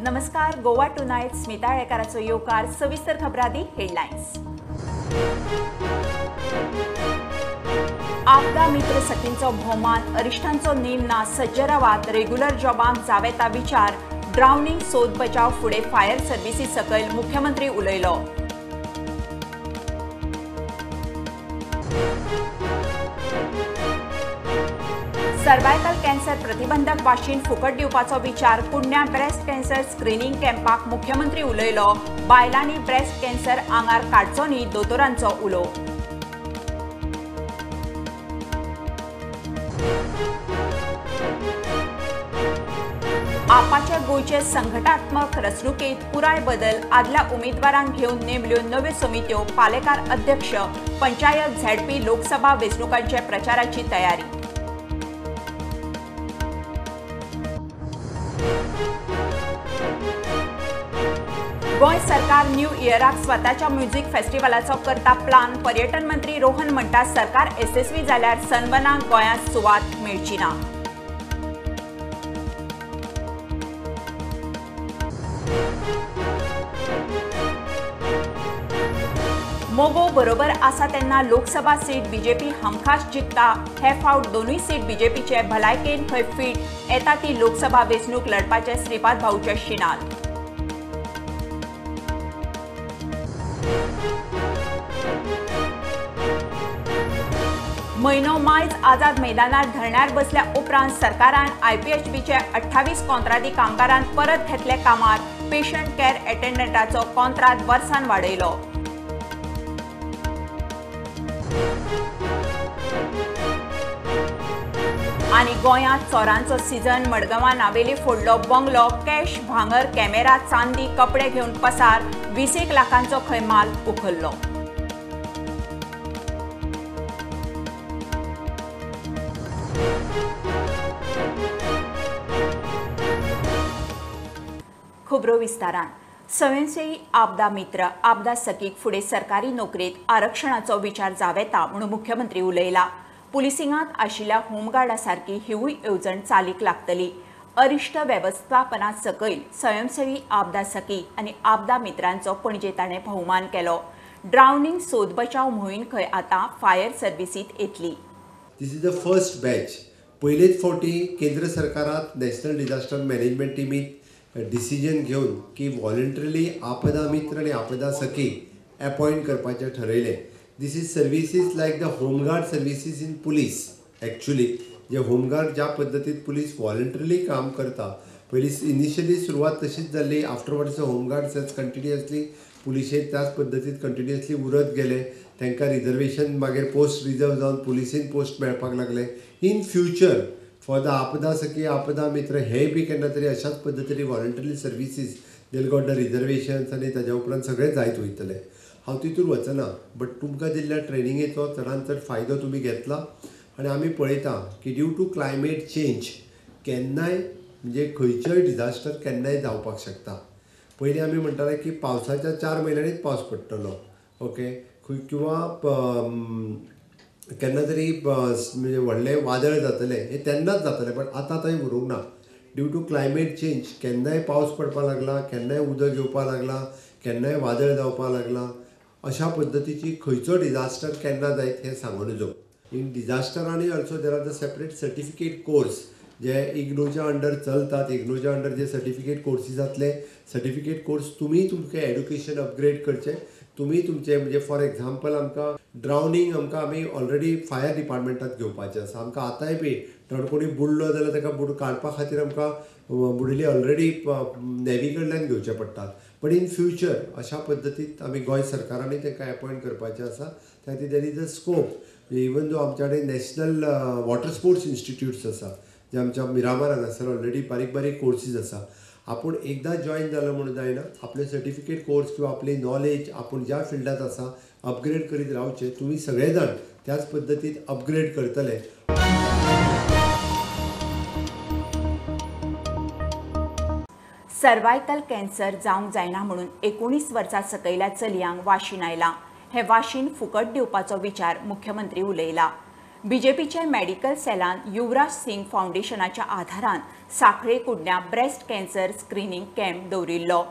नमस्कार, गोवा टुनायट स्मिता आळेकाराचो येवकार. सविस्तर खबरादी हेडलायन्स. आपदा मित्र सखींचो भोवमान, अरिश्टांचो नेम ना, सज्ज रावात, रेग्युलर जॉबांक जावेता विचार, ड्रावनिंग सोद बचाव फुडें फायर सर्विसी सकयल मुख्यमंत्री उलयलो. सर्वायकल कॅन्सर प्रतिबंधक वाशीन फुकट दिवपाचो विचार, कुडण्या ब्रेस्ट कॅन्सर स्क्रिनींग कॅम्पाक मुख्यमंत्री उलयलो. बायलांनी ब्रेस्ट कॅन्सर आंगार काडचो न्ही, दोतोरांचो उलो. आपाच्या गोंयचे संघटनात्मक रचणुकेंत पुराय बदल, आदल्या उमेदवारांक घेवन नेमल्यो नव्यो समित्यो, पालेकार अध्यक्ष, पंचायत झेडपी लोकसभा वेंचणुकांच्या प्रचाराची तयारी. गोंय सरकार न्यू इयराक स्वताच्या म्युझिक फेस्टिवलाचो करता प्लान, पर्यटन मंत्री रोहन म्हणटा सरकार येसस्वी जाल्यार सनबर्नाक गोंयांत सुवात मेळची ना. मोगो बरोबर आसा तेन्ना लोकसभा सीट बीजेपी हमखास जिखता, हे फावट दोनूय सीट बीजेपीचे, भलायकेन खंय फीट येता ती लोकसभा वेंचणूक लढपाचे श्रीपाद भाऊचे शिनाल. म्हयनो मायज आझाद मैदानार धरण्यार बसल्या उपरांत सरकारान आयपीएचबीचे 28 कॉंत्रादी कामगारांक परत घेतले कामार, पेशंट केअर अटेंडंटाचो कॉंत्राद वर्सान वाडयलो. आनी गोंयांत चोरांचो सिजन, मडगांवां नावेली फोडलो बंगलो, कॅश, भांगर, कॅमेरा, चांदी, कपडे घेवन पसार, 20 लाखांचो खंय माल उखल्लो. खबरो विस्तारान. स्वयंसेवी आपदा मित्र आपदा सखीक फुडें सरकारी नोकरेंत आरक्षणाचो विचार जावेता म्हणून मुख्यमंत्री उलयला. पुलिसिंगांत आशिल्ल्या होमगार्डा सारकी हिवूय येवजण चालीक लागतली. अरिश्ट वेवस्थापना सकयल स्वयंसेवी आपदा सखी आनी आपदा मित्रांचो पणजे ताणें भोवमान केलो. ड्रावनिंग सोद बचाव मोहीम खंय आतां फायर सर्विसींत येतली. This is the first batch. पयलेच फावटी केंद्र सरकारात नॅशनल डिझास्टर मॅनेजमेंट टिमीत डिसिजन घेवन की वॉलंटरीली आपदा मित्र आनी आपदा सखी अपॉयंट करपाचें ठरयलें. This is services like the home guard services in police. Actually J home guard ज्या पद्दतीन पुलीस वॉलंटरीली काम करता, पयलीं इनिशियली सुरवात तशीच जाल्ली, आफ्टरवर्ड्स होमगार्ड कंटिन्युअसली पुलिशेंत त्याच पद्दतीन कंटिन्युअसली उरत गेले. तांकां रिजर्वेशन मागीर पोस्ट रिजर्व जावन पुलिसेन पोस्ट मेळपाक लागले. इन फ्युचर फॉर the आपदा सखी आपदा मित्र हे बी केन्ना तरी अशाच पद्दतीन voluntary services they'll got the reservations आनी ताज्या उपरांत सगळें जायत वयतलें. हांव तितून वचना, बट तुमकां दिल्ल्या ट्रेनिंगेचो चडान चड फायदो तुमी घेतला आनी आमी पळयता की ड्यू टू क्लायमेट चेंज केन्नाय म्हणजे खंयचोय डिझास्टर केन्नाय जावपाक शकता. पयलीं आमी म्हणटाले की पावसाच्या 4 म्हयन्यांनीच पावस पडटलो, ओके, किंवा केन्ना तरी म्हणजे व्हडलें वादळ जातलें हें तेन्नाच जातलें, बट आतां थंय उरूंक ना. ड्यू टू क्लायमेट चेंज केन्नाय पावस पडपाक लागला, केन्नाय उदक येवपाक लागला, केन्नाय वादळ जावपाक लागला, अशा पद्दतीची खंयचो डिझास्टर केन्ना जायत हें सांगू नजो. इन डिझास्टरांनी also there are the separate certificate course जे इग्नोच्या अंडर चलतात. इग्नोच्या अंडर जे सर्टिफिकेट कोर्सीस जातले, सर्टिफिकेट कोर्स तुमी तुमचें एड्युकेशन अपग्रेड करचें, तुमी तुमचें म्हणजे फॉर एग्जाम्पल आमकां ड्रावनिंग आमकां आमी ऑलरेडी फायर डिपार्टमेंटात घेवपाचें आसा. आमकां आतांय बी कोणी बुडलो जाल्यार ताका बुड काडपा खातीर आमकां बुडिल्ली ऑलरेडी नेवी कडल्यान घेवचें पडटात. बट इन फ्युचर अशा पद्दतीन आमी गोंय सरकारांनी तांकां अपॉयंट करपाचें आसा. त्या खातीर there is a scope. Even though आमच्या कडेन नॅशनल वॉटर स्पोर्ट्स इन्स्टिट्यूट्स आसा जे आमच्या मिरामार हांगासर ऑलरेडी बारीक बारीक कोर्सीस आसा. आपूण एकदां जॉयन जालो म्हणून जायना, आपले सर्टिफिकेट कोर्स किंवा आपली नॉलेज आपूण ज्या फिल्डांत आसा अपग्रेड करीत रावचें. तुमी सगळे जाण त्याच पद्दतीन अपग्रेड करतले. सर्वायकल कॅन्सर जावंक जायना म्हणून 19 वर्सां सकयल्या चलयांक वाशीन आयलां. हें वाशीन फुकट दिवपाचो विचार मुख्यमंत्री उलयला. बीजेपीचे मेडिकल सेलान युवराज सिंग फावंडेशनाच्या आधारान साखळे कुडण्या ब्रेस्ट कॅन्सर स्क्रिनींग कॅम्प दवरिल्लो.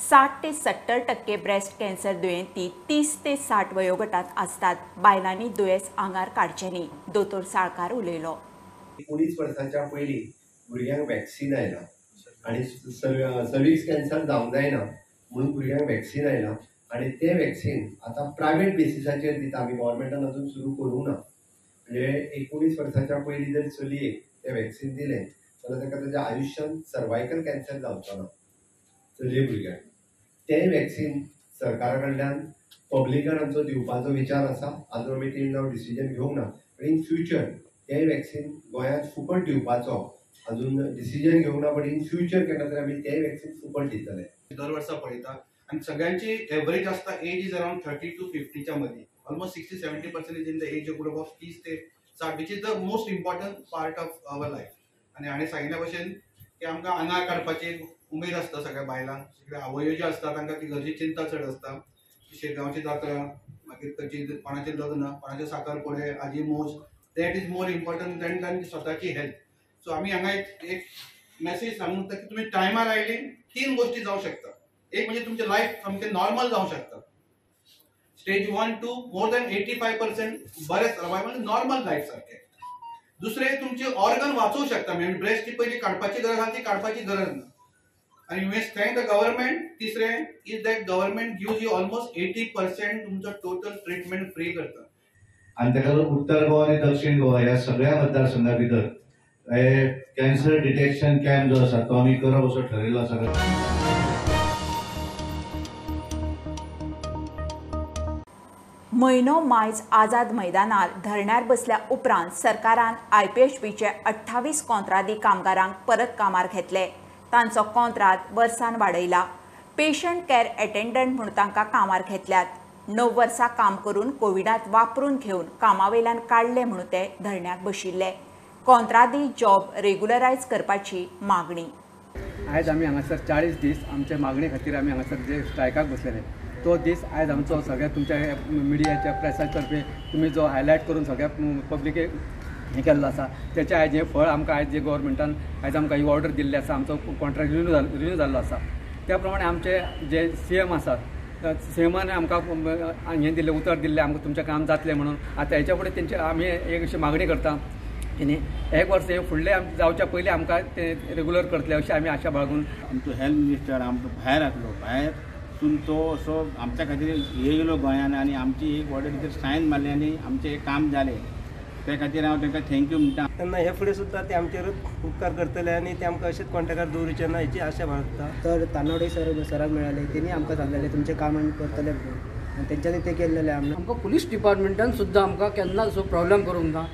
60 ते 70% ब्रेस्ट कॅन्सर दुयेंती 30 ते 60 वयोगटात आसतात. बायलांनी दुयेंस आंगार काडचें न्ही, दोतोर साळकार उलयलो. 19 वर्सांच्या पयलीं भुरग्यांक वॅक्सिन आयलां आनी सर्विक्स कॅन्सर जावंक जायना म्हणून भुरग्यांक वॅक्सिन आयलां आनी तें वॅक्सिन आतां प्रायवेट बेसिसाचेर दिता. आमी गव्हर्मेंटान अजून सुरू करूंक ना. म्हणजे 19 वर्सांच्या पयलीं जर चलयेक तें वॅक्सिन दिलें जाल्यार ताका ताच्या आयुश्यांत सर्वायकल कॅन्सर जावचो ना चलये भुरग्यांक. तें वॅक्सिन सरकारा कडल्यान पब्लिकान आमचो दिवपाचो विचार आसा. आजून आमी टील नाव डिसिजन घेवंक ना, पण इन फ्युचर तें वॅक्सिन गोंयांत फुकट दिवपाचो अजून डिसिजन घेवंक ना, पण इन फ्युचर केन्ना तरी आमी तें वॅक्सिन फुकट दितले. दर वर्सा पळयता आनी सगळ्यांची एवरेज आसता एज is around 30 to 50च्या मदीं. Almost 60-70% is in the age group of 30 ते 60, which is the most important part of our life. आनी हाणें सांगिल्ल्या भशेन की आमकां आंगार काडपाची उमेद आसता सगळ्या बायलांक, सगळ्या आवयो ज्यो आसता तांकां ती घरची चिंता चड आसता. शेगांवची जात्रा, मागीर खंयची कोणाचें लग्न, कोणाचें साखरपुडे, हाजी मोज, that is more important than तांची स्वताची हेल्थ. सो आमी हांगा एक मॅसेज सांगूंक जाता की तुमी टायमार आयली 3 गोश्टी जावंक शकता. एक म्हणजे तुमचें लायफ सामकें नॉर्मल जावंक शकता. स्टेज 1, 2 मोर दॅन 85% बरें सर्वायवल नॉर्मल लायफ सारकें. दुसरें तुमचे ऑर्गन वाचोवंक शकता, म्हणजे ब्रेस्ट पयलीं काडपाची गरज आसा ती काडपाची गरज ना. आनी you must thank the government. तिसरें is that government gives you almost 80% तुमचो टोटल ट्रिटमेंट फ्री करता. आनी ताका लागून उत्तर गोवा आनी दक्षिण गोवा ह्या सगळ्या मतदारसंघा भितर हे कॅन्सर डिटेक्शन कॅम्प जो आसा तो आमी करप असो ठरयल्लो आसा. म्हयनो मायज आझाद मैदानार धरण्यार बसल्या उपरांत सरकारान आयपीएचबीचे 28 कॉंत्रादी कामगारांक परत कामार घेतले. तांचो कॉंत्राद वर्सान वाडयला. पेशंट केअर अटेंडंट म्हूण तांकां कामार घेतल्यात. 9 वर्सां काम करून कोविडांत वापरून घेवन कामावेल्यान काडले म्हणून ते धरण्याक बशिल्ले. कॉंत्रादी जॉब रेग्युलरायज करपाची मागणी. आयज आमी हांगासर 40 दीस आमच्या मागणे खातीर आमी हांगासर जे स्ट्रायकाक बसलेले तो दीस आयज आमचो सगळ्या तुमच्या मिडियाच्या प्रेसा तर्फे तुमी जो हायलायट करून सगळ्या पब्लिकेक हें केल्लो आसा तेचें आयज हें फळ आमकां आयज जे गव्हर्मेंटान आयज आमकां ही ऑर्डर दिल्ली आसा, आमचो कॉन्ट्रॅक्ट रिन्यू जाल्लो आसा. त्या प्रमाणे आमचे जे सी एम आसात, सी एमान आमकां हें दिल्लें उतर दिल्लें आमकां तुमचें काम जातलें म्हणून. आतां हेच्या फुडें तेंची आमी एक अशी मागणी करता की एक वर्स हे फुडलें जावच्या पयलीं आमकां तें रेगुलर करतले अशी आमी आशा बाळगून. आमचो हेल्थ मिनिस्टर आमचो भायर आसलो, भायर तो असो आमच्या खातीर येयलो गोंयान आनी आमची एक ऑर्डर भितर सायन मारली आनी आमचें हें काम जालें. त्या खातीर हांव तांकां thank you म्हणटा. तेन्ना हे फुडें सुद्दां ते आमचेरूच उपकार करतले आनी ते आमकां अशेंच कॉन्टेक्टार दवरूचे ना हेची आशा बाळगता. तर तानावडे सराक मेळ्ळें, तेणी आमकां सांगलेलें तुमचें काम आमी करतले म्हणून आनी तेंच्यांनी तें केल्लेलें. आमकां पुलीस डिपार्टमेंटान सुद्दां आमकां केन्ना असो प्रॉब्लम करूंक ना,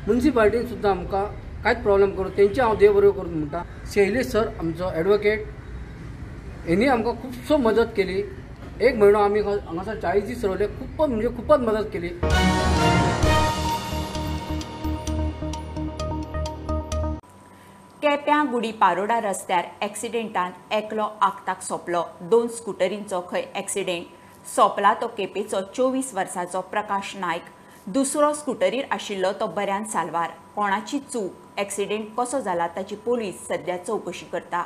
मुन्सिपालिटीन सुद्दां आमकां कांयच प्रॉब्लम करूं, तेंचे हांव देव बरो करूं म्हणटा. शैलेश सर आमचो एडवोकेट हेणी आमकां खुबसो मदत केली. एक म्हयनो आमी हांगासर 40 दीस रावले, खूब म्हणजे खूबच मदत केली. केप्यां गुडी पारोडा रस्त्यार एक्सिडेंटान एकलो आक्ताक सोंपलो. 2 स्कुटरींचो खंय एक्सिडेंट सोंपला तो केपेचो 24 वर्सांचो प्रकाश नायक. दुसरो स्कुटरीर आशिल्लो तो बऱ्यान साल्वार. कोणाची चूक, एक्सिडेंट कसो जाला ताची पोलीस सध्या चवकशी करता.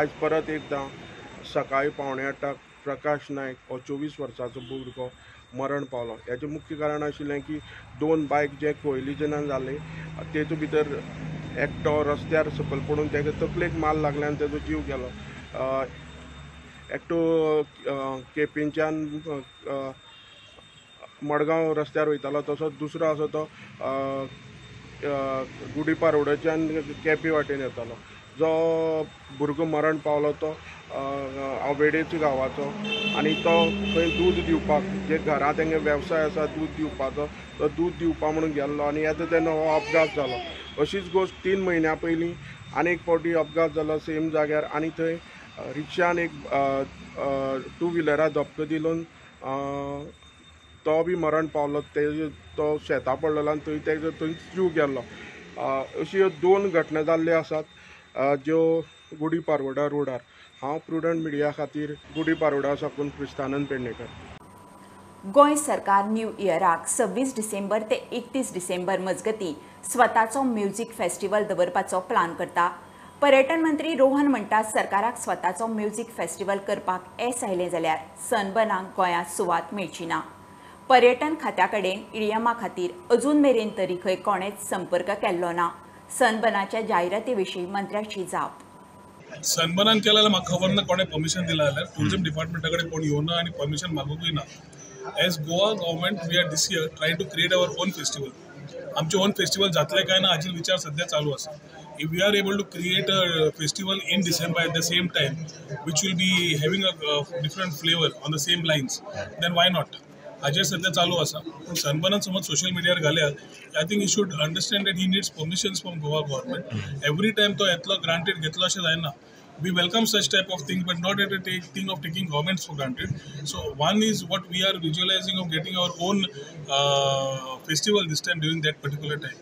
आज परत एकदां सकाळी 7:45 प्रकाश नायक हो 24 वर्सांचो भुरगो मरण पावलो. हेचें मुख्य कारण आशिल्लें की 2 बायक जे कोयलिजनान जाले तेतूंत भितर एकटो रस्त्यार सकयल पडून तेका तकलेक माल लागले आनी तेजो जीव गेलो. एकटो केपेंच्यान मडगांव रस्त्यार वयतालो, तसोच दुसरो आसा तो गुडीपा रोडाच्यान केपे वाटेन येतालो. जो भुरगो मरण पावलो तो आवेडेच गांवाचो आनी तो खंय दूद दिवपाक, जे घरा तेंगे वेवसाय आसा दूद दिवपाचो, तो दूद दिवपा म्हणून गेल्लो आनी येता तेन्ना हो अपघात जालो. अशीच गोश्ट 3 म्हयन्या पयलीं आनी एक फावटी अपघात जालो सेम जाग्यार आनी थंय रिक्षान एक टू व्हिलरा धपको दिवन तो बी मरण पावलो. तो शेतां पडलेलो आनी थंय तेजो थंय जीव गेल्लो. अशी ह्यो 2 घटना जाल्ल्यो आसात ज्यो गुडी पारवडा रोडार. हांव प्रुडंट मिडिया खातीर गुडी पारोडा साकून क्रिस्तानंद पेडणेकर. गोंय सरकार न्यू इयराक 26 डिसेंबर ते 31 डिसेंबर मजगती स्वताचो म्युझिक फेस्टिवल दवरपाचो प्लान करता. पर्यटन मंत्री रोहन म्हणटा सरकाराक स्वताचो म्युझिक फेस्टिवल करपाक येस आयलें जाल्यार सनबर्नाक गोंयांत सुवात मेळची ना. पर्यटन खात्या कडेन इडियमा खातीर अजून मेरेन तरी खंय कोणेच संपर्क केल्लो ना. सनबर्नाच्या जायराती विशीं मंत्र्याची जाप. सनबर्नान केला जाल्यार म्हाका खबर ना कोणें परमिशन दिलां जाल्यार टुरिजम डिपार्टमेंटा कडेन कोण येवना आनी परमिशन मागूंकूय ना. As Goa government we are this year trying to create our own festival. आमचे ओन फेस्टिवल जातले काय ना हाचेर विचार सध्या चालू आसा. If we are able to create a festival in December at the same time which will be having a different flavour on the same lines then why not, हाजेर सध्या चालू आसा. पूण सनबर्नान समज social मिडियार घाल्यार I think he should understand that he needs permissions from Goa government. Every time तो येतलो granted घेतलो अशें जायना. We welcome such type of thing, but not at a thing of taking governments for granted. So one is what we are visualizing of getting our own festival this time during that particular time.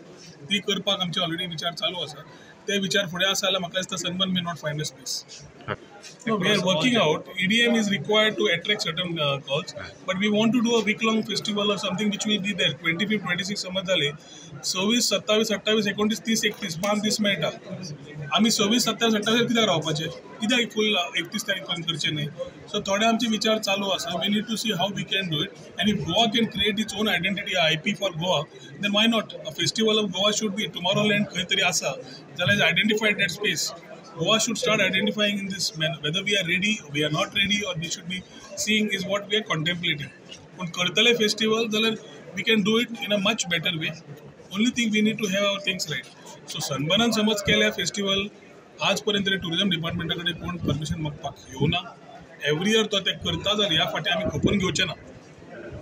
ती करपाक आमचे already विचार चालू आसा. ते विचार फुडें आसा जाल्यार म्हाका दिसता Sunburn may not find a space. We are working out. EDM is required to attract certain calls, but we want to do a week-long festival or something which will be there. 25, 26 समज जाले, 26, 27, 28, 29, 30, 31 5 दीस मेळटा. आमी 26, 27, 28 कित्याक रावपाचें, कित्याक फूल 31 तारीख पर्यंत करचें न्हय. सो थोडे आमचे विचार चालू आसा. We need to see how we can do it and if Goa can create its own identity IP for Goa then why not. A festival of Goa should be Tomorrowland खंय तरी आसा जाल्यार identified that space. Goa should start identifying in this manner. Whether we are ready, we are not ready, or we should be seeing is what we are contemplating. But करतले festival, जाल्यार we can do it in a much better way. Only thing we need to have our things right. So सनबर्नान समज केल्या festival आज पर्यंत तरी tourism डिपार्टमेंटा कडेन कोण permission मागपाक येवना. एवरी इयर तो ते करता जाल्यार ह्या फाटी आमी खपून घेवचे ना.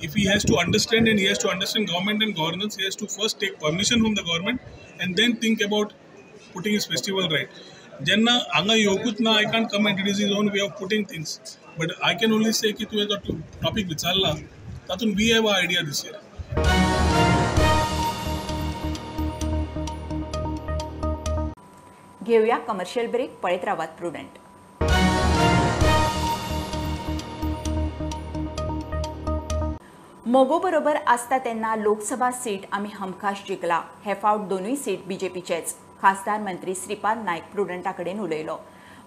If he has to understand and he has to understand government and governance, he has to first take permission from the government and then think about putting his festival right. जेन्ना हांगा येवकूच ना, I can't comment, it is his own way of putting things, but I can only say की तुवें जो topic विचारला तातूंत we have a idea this year. घेऊया commercial break. पळयत रावात प्रुडंट. मगो बरोबर आसता तेन्ना लोकसभा सीट आमी हमखास जिखला. हे फावट दोनूय सीट बीजेपीचेच. खासदार मंत्री श्रीपाद नायक प्रुडंटा कडेन उलयलो.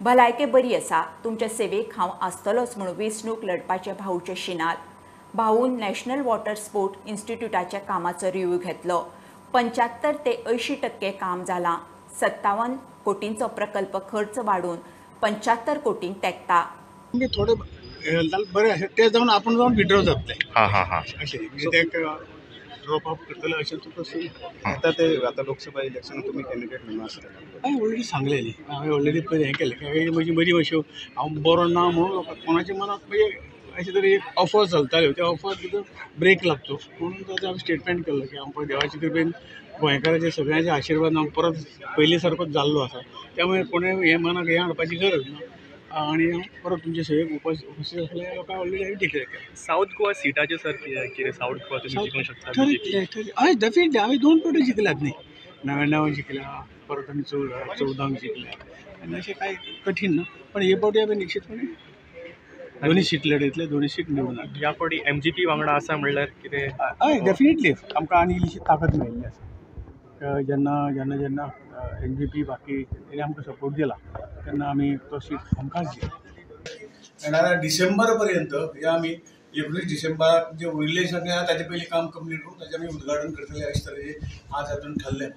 भलायके बरी आसा, तुमच्या सेवेक हांव आसतलोच म्हणून वेंचणूक लढपाचे भाऊचे शिनाल. भाऊन नॅशनल वॉटर स्पोर्ट इन्स्टिट्यूटाच्या कामाचो रिव्ह्यू घेतलो. 75 ते 80% काम जालां. 57 कोटींचो प्रकल्प खर्च वाडून 75 कोटींक तेंकता. थोडे बरें आसा ते जावन आपूण जावन विड्रॉ जातले. हां हां हां अशें म्हणजे ते ड्रॉप आउट करतले अशें तुका आतां ते आतां लोकसभा इलेक्शन तुमी कॅन्डिडेट म्हणून आसतले. हांवें ऑलरेडी सांगलें न्ही, हांवें ऑलरेडी पयलीं हें केलें. म्हजी बरी मातश्यो हांव बरो ना म्हणून लोकांक कोणाच्या मनात म्हणजे अशें तरी एक ऑफर चलताल्यो, त्या ऑफर भितर ब्रेक लागचो म्हणून ताचें हांवें स्टेटमेंट केल्लो की हांव पळय देवाचे कृपेन गोंयकाराचे सगळ्यांचे आशिर्वाद हांव परत पयलीं सारकोच जाल्लो आसा. त्यामुळे कोणें हें मनाक हें हाडपाची गरज ना आनी हांव परत तुमचे सेवेक उपस्थित आसले लोकांक ऑलरेडी हांवें डिक्लेर केलें. सावथ गोवा सिटाचेर सर कितें सावथ गोवा तुमी जिखूंक शकता? हय डेफिनेटली हांवें 2 फावटी जिखल्यात न्ही, 99 जिखल्या, परत आमी 14 जिखल्या आनी अशें कांय कठीण ना, पण हे फावटी हांवें निश्चितपणे 2 सीट लढयतले, 2 सीट निवडून हाडटले. ह्या फावटी एमजीपी वांगडा आसा म्हणल्यार कितें? हय डेफिनेटली आमकां आनी इल्लीशी ताकद मेळिल्ली आसा. जेन्ना जेन्ना जेन्ना एन जी पी बाकी तेणी आमकां सपोर्ट दिला तेन्ना आमी तो सीट हमखास जिखले. येणाऱ्या डिसेंबर पर्यंत हे आमी 19 डिसेंबराक जे उरिल्ले सगळे आहा ताजे पयलीं काम कंप्लीट करून ताजें आमी उद्घाटन करतले अशें तरेचें आज हातून ठरलें.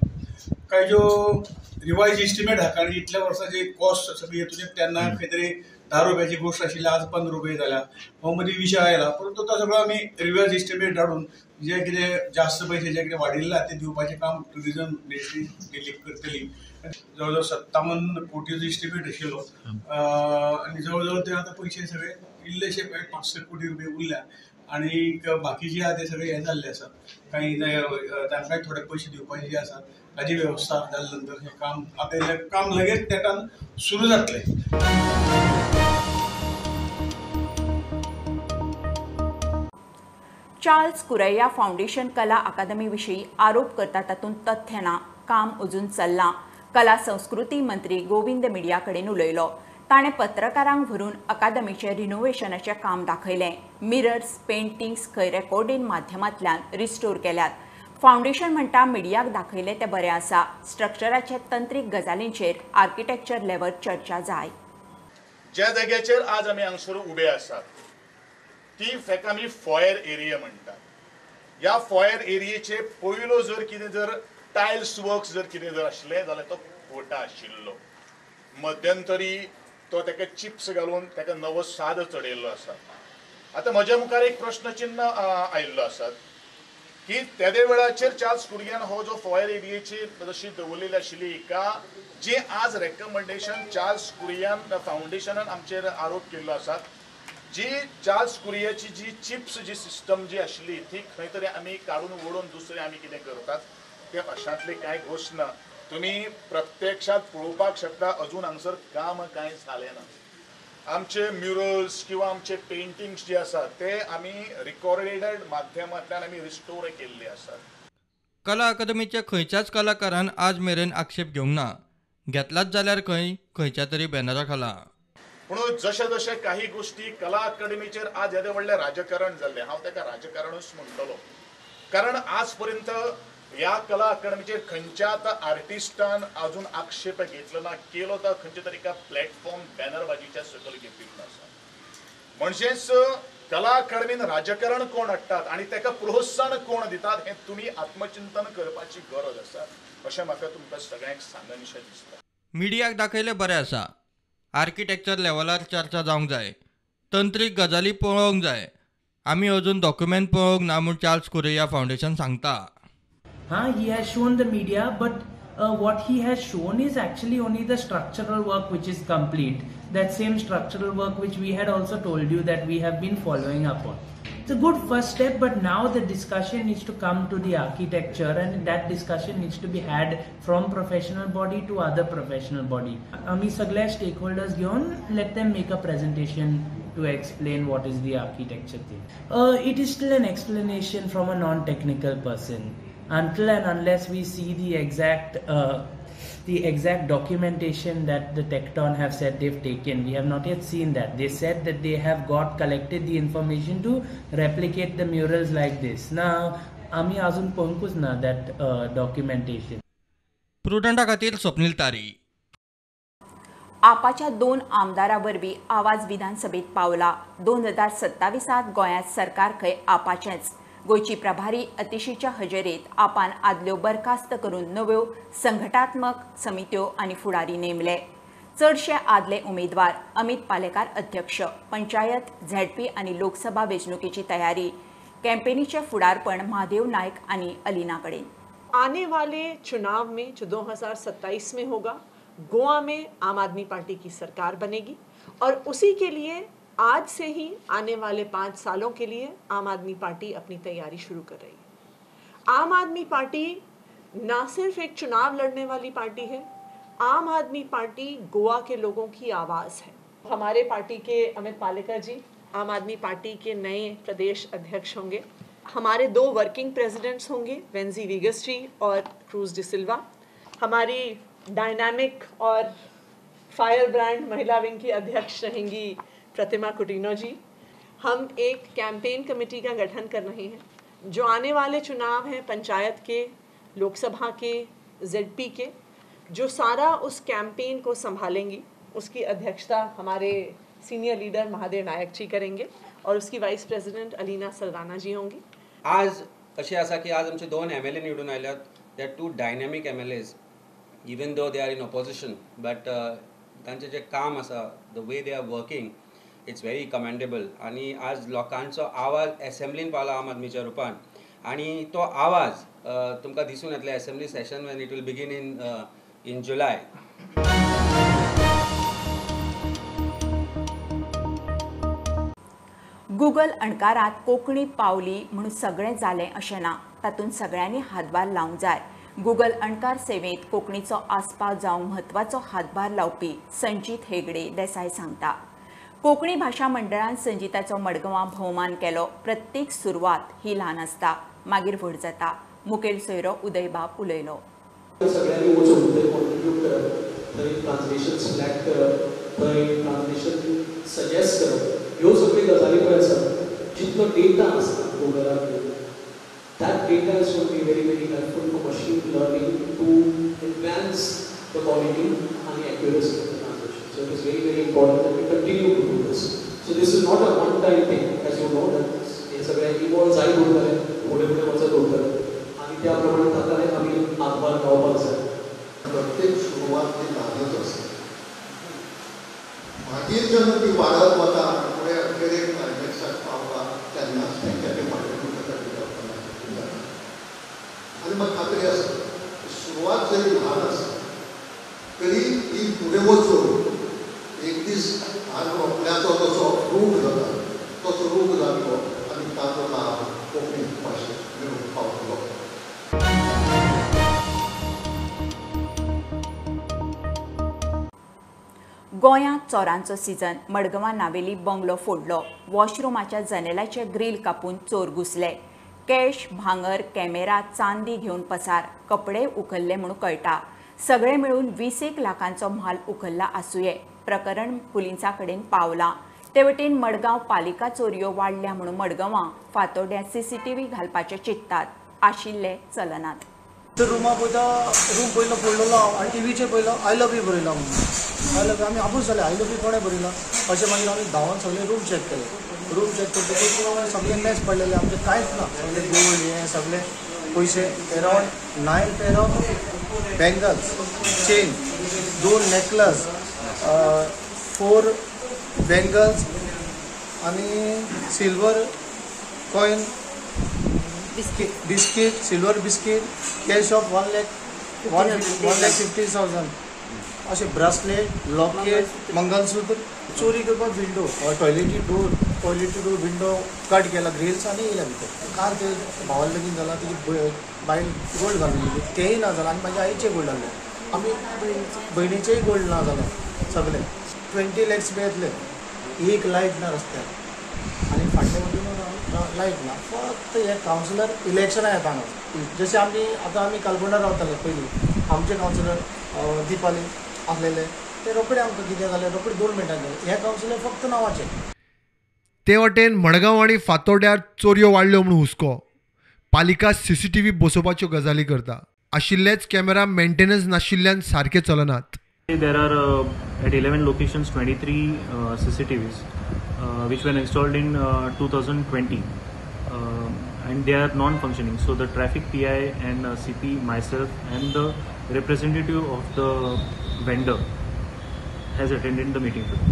काय ज्यो रिवायज एस्टिमेट आहा, कारण इतल्या वर्सां जे कॉस्ट सगळी तुजें तेन्ना खंय तरी 10 रुपयाची गोश्ट आशिल्ली आज 15 रुपये जाल्या, हो मदीं विशय आयला, परंतु तो सगळो आमी रिवायज एस्टिमेट धाडून जे कितें जास्त पयशे जे कितें वाडिल्ले आहा ते दिवपाचें काम ट्युरिजम मिनिस्ट्री दिल्लीक करतली. जवळ जवळ 57 कोटीचो एस्टिमेट आशिल्लो आनी जवळ जवळ ते आतां पयशे सगळे इल्लेशे 5-6 कोटी रुपये उरल्या. आनी बाकी जे आहा ते सगळे हे जाल्ले आसा. कांय तांकांय थोडे पयशे दिवपाचे जे आसा ताजी वेवस्था जाल्या नंतर हें काम आतां काम लगेच तेटान सुरू जातलें. चार्ल्स कुरैया फाउंडेशन कला अकादमी विशीं आरोप करता तातूंत तथ्य ना, काम अजून चल्लां. कला संस्कृती मंत्री गोविंद मिडिया कडेन उलयलो. ताणें पत्रकारांक व्हरून अकादमीचें रिनोव्हेशनाचें काम दाखयलें. मिरर्स, पेंटिंग्स खंय रेकॉर्डीन माध्यमांतल्यान रिस्टोर केल्यात. फाउंडेशन म्हणटा मिडियाक दाखयलें तें बरें आसा. स्ट्रक्चराचे तंत्रीक गजालींचेर आर्किटेक्चर लेवल चर्चा जाय. ज्या जाग्याचेर आज आमी हांगसर उबे आसात ती फेक आमी फॉयर एरिया म्हणटात. ह्या फॉयर एरियेचे पयलो जर कितें जर टायल्स वर्क्स जर कितें जर आशिल्लें जाल्यार तो कोटा आशिल्लो. मध्यंतरी तो ताका चिप्स घालून ताका नवो साद चडयल्लो आसा. आतां म्हज्या मुखार एक प्रश्नचिन्ह आयिल्लो आसा की तेदे वेळाचेर चार्ल्स कुरियन हो जो फॉयर एरियेची जशी दवरलेली आशिल्ली हिका जी आज रेकमेंडेशन चार्ल्स कुरियन फाउंडेशनान आमचेर आरोप केल्लो आसा, जी चार्ल्स कुरियाची जी चिप्स जी सिस्टम जी आशिल्ली ती खंय तरी आमी काडून वडोवन दुसरें आमी कितें करतात ते अशांतली कांय गोश्ट ना. तुमी प्रत्यक्षात पळोवपाक शकता अजून हांगसर काम कांय जालें ना. आमचे म्युरल्स किंवा आमचे पेंटिंग्स जे आसात ते आमी रिकॉर्डेड माध्यमांतल्यान आमी रिस्टोर केल्ले आसात. कला अकादमीच्या खंयच्याच कलाकारान आज मेरेन आक्षेप घेवंक ना. घेतलाच जाल्यार खंय खंयच्या तरी बॅनरा खाला. म्हणून जशे जशे काही गोष्टी कला अकादमीचेर आज येदें व्हडलें राजकारण जाल्लें, हांव ताका राजकारणूच म्हणटलो, कारण आज पर्यंत ह्या कला अकादमीचेर खंयच्याच आर्टिस्टान अजून आक्षेप घेतलो ना, केलो तर खंयच्या तरी एका प्लॅटफॉर्म बॅनरबाजीच्या सकयल घेतिल्लो आसा. म्हणजेच कला अकादमीन राजकारण कोण हाडटात आनी ताका प्रोत्साहन कोण दितात हें तुमी आत्मचिंतन करपाची गरज आसा अशें म्हाका तुमकां सगळ्यांक सांगनशें दिसता. मिडियाक दाखयलें बरें आसा. आर्किटेक्चर लेवलार चर्चा जावंक जाय, तंत्रीक गजाली पळोवंक जाय. आमी अजून डॉक्युमेंट पळोवंक ना म्हूण चार्ल्स कुरिया फाउंडेशन सांगता. हाँ, he has shown the media, but what he has shown is actually only the structural work which is complete. That same structural work which we had also told you that we have been following up on. It's a good first step, but now the discussion needs to come to the architecture, and that discussion needs to be had from professional body to other professional body. Ami sagle stakeholders घेवन let them make a presentation to explain what is the architecture thing. It is still an explanation from a non-technical person. Until and unless we see the exact documentation that the Tecton have said they've taken, we have not yet seen that. They said that they have got collected the information to replicate the murals like this. Now, आमी अजून पळोवंकूच ना that documentation. प्रुडंटा खातीर स्वप्नील तारी. आपाच्या 2 आमदारां वरवीं आवाज विधानसभेत पावला. 2027 गोंयांत सरकार खंय आपाचेंच. गोंयची प्रभारी अतिशीच्या हजेरेत आपान आदल्यो बरखास्त करून नव्यो संघटात्मक समित्यो आनी फुडारी नेमले. चडशे आदले उमेदवार अमित पालेकार अध्यक्ष, पंचायत, झेडपी आनी लोकसभा वेंचणुकेची तयारी. कॅम्पेनीचें फुडारपण महादेव नायक आनी अलिना कडेन. आने वाले चुनाव में जो 2027 में होगा, गोवा में आम आदमी पार्टी की सरकार बनेगी और उसी के लिए आज से ही आने वाले 5 सालों के लिए आम आदमी पार्टी अपनी तैयारी शुरू कर रही है। आम आदमी पार्टी ना सिर्फ एक चुनाव लड़ने वाली पार्टी है, आम आदमी पार्टी गोवा के लोगों की आवाज़ है। हमारे पार्टी के अमित पालेकर जी आम आदमी पार्टी के नए प्रदेश अध्यक्ष होंगे। हमारे 2 वर्किंग प्रेसिडेंट्स होंगे, वेंजी वीगस जी और क्रूज डिसिल्वा। हमारी डायनामिक और फायर ब्रांड महिला विंग की अध्यक्ष रहेंगी प्रतिमा कुटिनो जी। हम एक कैंपेन कमेटी का गठन कर रहे हैं। जो आने वाले चुनाव हैं panchayat K, Lok Sabha K, ZP K, जो सारा उस कैंपेन को संभालेंगी, उसकी अध्यक्षता हमारे सीनियर लीडर महादेव नायक जी करेंगे और उसकी वाइस प्रेसिडेंट अलीना सलदाना जी होंगी। आज अशें आसा की आज आमचे 2 MLA निवडून आयल्यात. They are 2 dynamic MLAs, even though they are in opposition, but तांचें जें काम आसा, the way they are working, it's very commendable. आनी आज लोकांचो आवाज एसेंब्लीन पावला आम आदमीच्या रुपान, आनी तो आवाज तुमकां दिसून येतलो assembly session when it will begin in July. Google अणकारात कोंकणी पावली म्हणून सगळें जालें अशें ना, तातूंत सगळ्यांनी हातभार लावंक जाय. गुगल अणकार सेवेंत कोंकणीचो आस्पाव जावंक म्हत्वाचो हातभार लावपी संजीत हेगडे देसाय सांगता. कोंकणी भाशा मंडळान संजीताचो मडगांवां भोवमान केलो. प्रत्येक सुरवात ही ल्हान आसता, मागीर व्हड जाता. मुखेल सोयरो उदयबाब उलयलो. सगळ्यांनी वचून थंय कॉन्ट्रिब्यूट करप, थंय ट्रान्सलेशन सिलेक्ट करप, थंय ट्रान्सलेशन सजेस्ट करप, ह्यो सगळ्यो गजाली पळय आसात. जितलो डेटा आसता गुगलार, that data is going to be very very helpful for machine learning to advance the quality and the accuracy of the translation. So it is very very important that we continue to do this. So this is not a one time thing, as you know, that हे सगळें evolve जायत उरतलें, फुडें फुडें वचत उरतलें आनी त्या प्रमाणे ताका आमी हातभार लावपाक जाय. प्रत्येक सुरवात ही ल्हानच आसता, मागीर जेन्ना ती वाडत वता आनी फुडें अखेरेक क्लायमॅक्साक पावता तेन्नाच तेंच्या तें व्हडलें जाता. आनी म्हाका खात्री आसा सुरवात जरी ल्हान आसा तरी ती फुडें वचून एक दीस ल्हान रोपल्याचो जसो रूख जाता तसो रूख जातलो आनी ताचो लाभ कोंकणी भाशेक मेळूंक पावतलो. गोंयांत चोरांचो सिजन. मडगांवां नावेली बंगलो फोडलो. वॉशरुमाच्या जनेलाचे ग्रील कापून चोर घुसले. कॅश, भांगर, कॅमेरा, चांदी घेवन पसार. कपडे उखल्ले म्हूण कळटा. सगळे मेळून 20 लाखांचो म्हाल उखल्ला आसुये. प्रकरण पुलिसां कडेन पावलां. ते वटेन मडगांव पालिका चोरयो वाडल्या म्हणून मडगांवां फातोड्यां सीसीटीव्ही घालपाचे चिंततात, आशिल्ले चलनात. रुमा पळयता, रूम पयलो फोडलेलो हांव आनी टिवीचेर पयलो I love you बरयला म्हणून. I love you आमी आपूस जाले, I love you कोणें बरयला अशें. मागीर आमी धांवन सगळे रूम चॅक केले. रूम चॅक करतकूच सगळे मॅच पडलेले, आमचें कांयच ना, सगळे गोल्ड हे सगळे पयशे around 9 pair of bangles, chain, 2 necklace, 4 bangles आनी silver coin, biscuit, silver biscuit, cash of 1,50,000, अशें ब्रासलेट, लॉकेट, मंगलसूत्र. चोरी करपाक विंडो, टॉयलेटी डोर विंडो कट केला, ग्रिल्स आनी येयल्या भितर. काल ते भावाल लगीन जाला, तेजी बायल गोल्ड घालून गेली, तेंय ना जालां. आनी म्हाज्या आईचें गोल्ड आहलें, आमी भयणीचेंय गोल्ड ना जालें. सगळें 20 लॅक्स बी येतले. एक लायट ना रस्त्यार आनी फाटले वटेन लायट ना. फक्त हे कावन्सिलर इलेक्शनां येता हांगा. जशें आमी आतां आमी कालकोंडा रावताले पयलीं, आमचे कावन्सिलर दीपाली आसलेले ते रोखडे आमकां कितें जालें रोखडे 2 मिनटां जालें. हे कावन्सिलर फक्त नांवाचे. ते वटेन मडगांव आनी फातोड्यार चोरयो वाडल्यो म्हूण हुस्को. पालिका सीसीटीव्ही बसोवपाच्यो गजाली करता. आशिल्लेच कॅमेरा मेंटेनन्स नाशिल्ल्यान सारके चलनात. There are at 11 locations 23 CCTVs which were installed in 2020 and they are non-functioning. So the traffic PI and CP, myself and the representative of the vendor has attended the meeting today.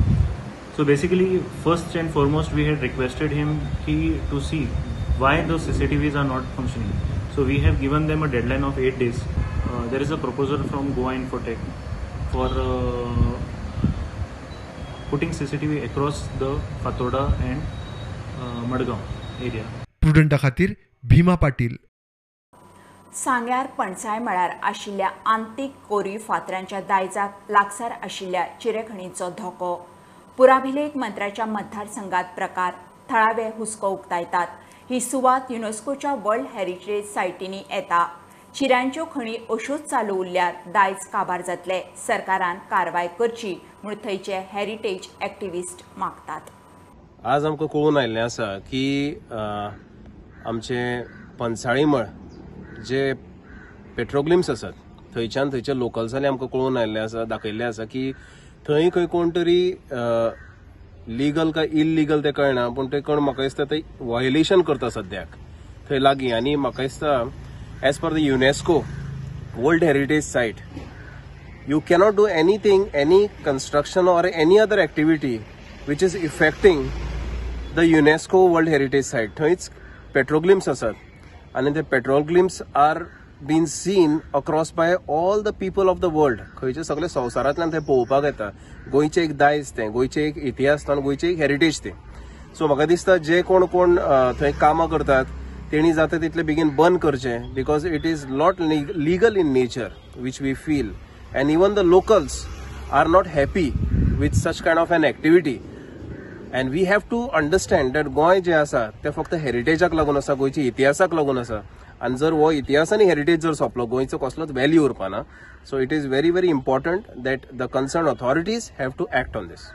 So basically, first and foremost, we had requested him to see why those CCTVs are not functioning. So we have given them a deadline of 8 days. There is a proposal from Goa Infotech for putting CCTV across the Fatorda and Madgaon area. Prudenta खातीर भीमा पाटील. सांग्यार पणसाय मळार आशिल्ल्या आंतीक कोरीव फातरांच्या दायजाक लागसार आशिल्ल्या चिरेखणीचो धोको. पुराभिलेख मंत्र्याच्या मतदारसंघात प्रकार, थळावे हुस्को उक्तायतात. ही सुवात युनेस्कोच्या वर्ल्ड हेरिटेज सायटींनी येता. चिऱ्यांच्यो खणी अश्योच चालू उरल्यार दायज काबार जातले. सरकारान कारवाय करची म्हूण थंयचे हेरिटेज एक्टिविस्ट मागतात. आज आमकां कळून आयिल्लें आसा की आमचे पंचाळी मळ जे पेट्रोग्लिम्स आसात थंयच्यान थंयच्या लोकल्सांनी आमकां कळून आयिल्लें आसा, दाखयल्लें आसा की थंय खंय कोण तरी लिगल काय इलिगल तें कळना, पूण ते कोण म्हाका दिसता ते व्हायलेशन करता सद्याक थंय लागीं. आनी म्हाका दिसता as per the UNESCO World Heritage Site, you cannot do anything, any construction or any other activity which is affecting the UNESCO World Heritage Site. थंयच पेट्रोग्लिम्स आसात आनी ते petroglyphs are been seen across by all the people of the world. खंयचे सगळे संवसारांतल्यान थंय पळोवपाक येता. गोंयचें एक दायज तें, गोंयचें एक इतिहास तो आनी गोंयचें एक हेरिटेज तें. सो म्हाका दिसता जे कोण कोण थंय कामां करतात तेणी जाता तितले बेगीन बंद करचें, because it is not legal in nature which we feel, and even the locals are not happy with such kind of an activity. And we have to understand that Goa जें आसा तें फक्त हेरिटेजाक लागून आसा, गोंयच्या इतिहासाक लागून आसा, आनी जर हो इतिहास आनी हेरिटेज जर सोंपलो गोंयचो कसलोच value उरपाना. So it is very very important that the concern authorities have to act on this.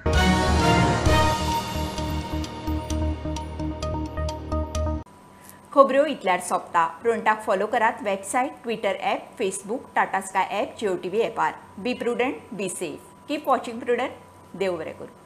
खबऱ्यो इतल्यार सोंपता. प्रुडंटाक फॉलो करात website, Twitter app, Facebook, Tata Sky app, Jio TV ॲपार. Be prudent, be safe, keep watching Prudent. देव बरें करूं.